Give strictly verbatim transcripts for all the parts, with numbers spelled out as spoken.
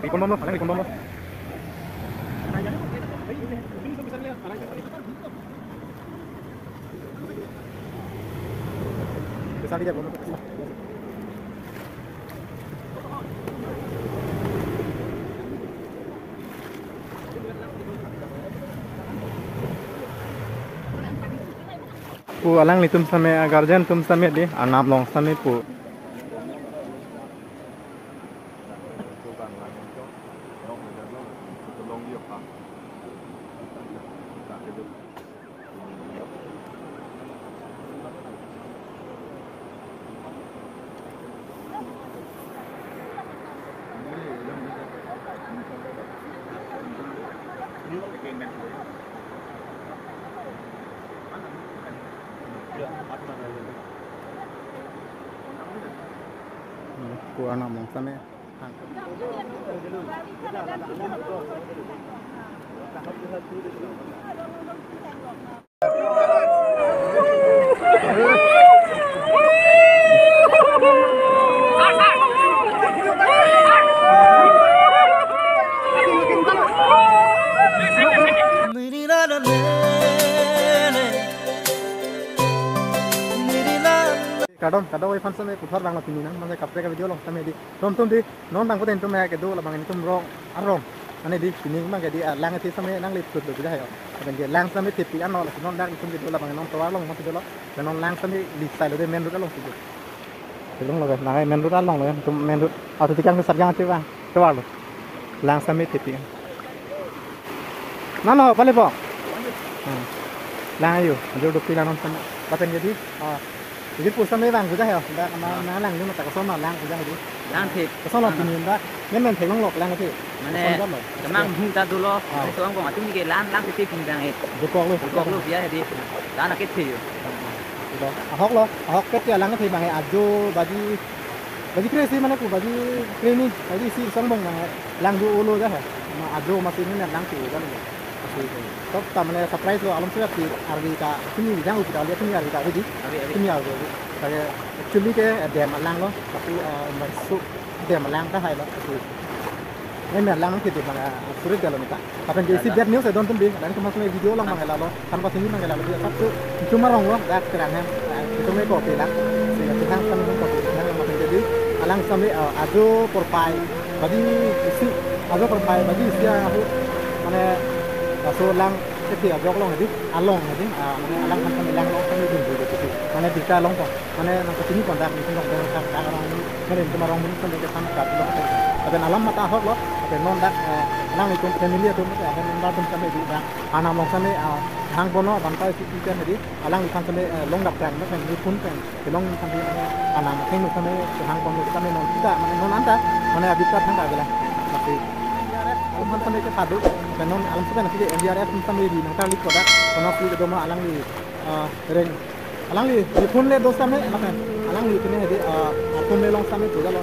Ripon bomlo, alang ripon bomlo. Bisa di dia bomlo. Pu alanglitum same, a guardian atum same di, anam long same pu. Hmm, pu anam long same. Kardom, kardom, oi fans same puthot bang lo pini nang, mane kaprek a video long same di. Tom tom di, non tangko ten tom ya kedo labang nelitum rong, arong. Mane di, pini bang ke di, ah, lang isi same nangli put do bidah yo. Abang ke lang same tipi ano, non dak nelitum kedo labang non tovar long masih dolo. Non lang same li style de main road along sih. Belum lo, nang main road along lo, nelitum main road. Auto tikang ke sarjang aja bang, tovar lo. Lang same tipi. Nano, pale po. Hmm. Lang ayo, jor dopi lang non same. Lapen jadi, ah, jadi pusat me bang kuja ya. Nda kama Ah. nang lang dun tak kosong lang kuja jadi. Lang thip. Kosong lo Ah. pini nda. Men men theklong lok lang thip. Mane, Kosong lo. Kemang hung ta dolo. Ah. Mane soang kong atum ke lang, lang thip pin bang eh. Dukok lo. Dukok lo biya jadi. Lang akit thip yo. Ahok lo, ahok pet ya lang thip bang eh ajo baji. Baji kre si mane ku baji kre ni, baji si song bong bang eh. Lang do olo ja he. Ma ajo masi ni lang thip kan. Masi top ta mane surprise lo alom surat si arvi ta sini bijang upi ta lihat sini arvi ta bidi. Arvi, arvi. Sini arvi. Kaya actually ke, eh, dam alang lo, tapi, eh, masuk dam alang ta hai lo. Masi. Ini alang ke dam alang surat jalan ta. Lapen ke isi Jalan. Bad news adon atum bi. Dan kemas me video lang bang lalo. Kan pas ini bang lalo. Sabtu cuma rong lo dak terang hem. Itu me kopi lah. Sehingga kita kan kopi. Nah, lapen jadi alang same, eh, ajo porpai. Baji isi, ajo porpai, baji isi ya, aku, mane, laso lang, keti ajok long hedi, along hedi, ah, mane alang kan kami lang long kami dun dun dun. Mane bisa long kok, mane nang kesini kontak, mungkin long dengan kak, kak orang ini, mane cuma orang ini sampai ke sana, kak, long kak. Tapi alam mata ahok lo, tapi non dak, eh, alang itu family itu, mane ada member pun sampai di dak, anam long sampai, ah, hang bono, bantai si ikan hedi, alang ikan sampai, eh, long dap kan, mane ini pun kan. Kelong sampai anam akheng sampai kehang pon sampai non kita mane non anta mane abit ka thang ka gela. Masi. Alam sampai ke padu. Dan non alam sampai nanti N D R F sampai di nang kali kodak. Kono si kedoma alangli, eh, reng. Alangli di phone le dos sampai makan. Alangli kene di, eh, phone le long sampai juga lo.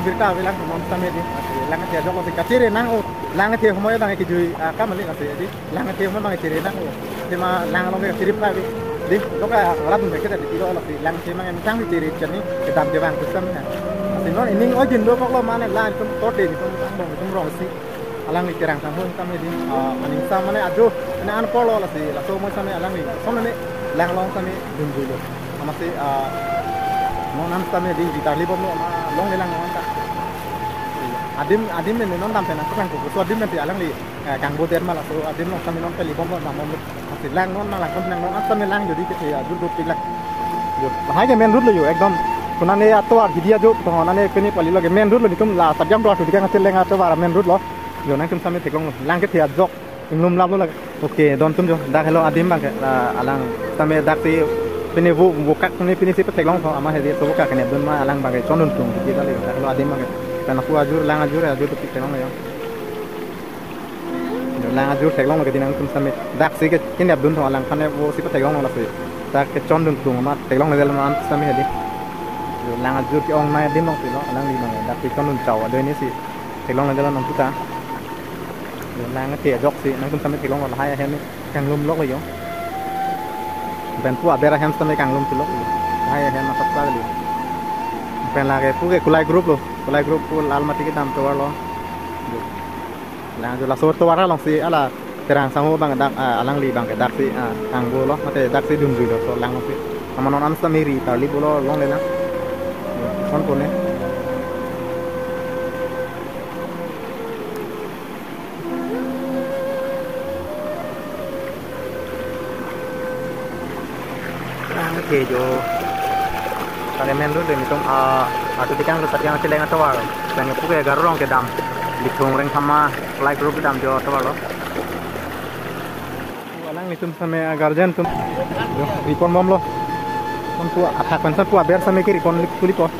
Birta avelang non tame di. Lang athe ajok lo si kachere nang-o. Lang athe homoi abang kejui, ah, kam ali asi di. Lang athe homoi abang kachere nang-o. Tema lang along kachere pa di. Di, loka rat dun ke di lo lo si lang athe mang em tang chere chani kedam de bang kusam na. Asi non ining ojin dokok lo mane lang tum torde ni tum angbong tum rong si. Alangli Terang Sangho tame di, ah, aning sa mane ajo, mane anpor lo lasi, laso moi tame alangli, so mane lang along tame dunjui lo. Amatsi, ah, non an tame di, di tarli bom lo, ma longle lang non ta. Adim, adim mane non dam tena, kurang kuku, so adim mane alangli, eh, kangbo der ma laso, adim non tame non peli bom lo, dam bom lo. Amatsi lang non, lang kon lang non, an tame lang jadi kethe, ah, jur dopik lang. Yo, lahai ke main road lo yo, ekdom. Konane atovar hidi ajo, to nane pini pali lo ke main road lo, nitum la stadium to atu dikang atel leng atovar main road lo. Yo, nangtum tame theklong lo. Lang kethe ajok. Inglum lap lo lake. Okay, don tum jo. Dak helo adim abang ke, ah, alang tame dak si pini vo, vokak pini, pini si patheklong tho ama hedi to vokak kene dun ma alang abang ke chondun tung di kali. Dak helo adim abang ke. Karena ku ajur, lang ajur, ajur to theklong lo yo. Yo, lang ajur theklong lo ke di nangtum tame. Dak si ke kene dun tho alang kane vo si patheklong lo lasi. Dak ke chondun tung ma theklong lo del ma an tame hedi. Yo, lang ajur ke-ong nai adim long si lo, alangli abang ke. Dak si chondun chau ado ini si. Theklong lo del non puta. Yo, lang athe ajok si, nangtum tame theklong lo lahai ahem kanglum lok lo yo. Pen pu aber ahem tame kanglum si lok lo. Lahai ahem asap sa lo. Pen lake pu ke Kulai group lo. Kulai group pu Lalmati kedam tovar lo. Yo. Lang jo laso tovar along si ala Terang Sangho abang dak, ah, alangli abang ke dak si, ah, kangbo lo. Mate dak si dunjui lo so lang lo si. Ama non an tame ri tarli bom lo longle na. Yo, son kone. Lang ke jo. Tame main road nitum, ah, atu dikang lo stadium atel leng atovar. Tame pu ke Garo rong kedam. Lithung Rengthama Kulai group kedam jo atovar lo. Alanglitum tame, ah, guardian atum. Yo, ri pon bom lo. Pon pu athak pensa pu aber tame ke ri pon lik puli po.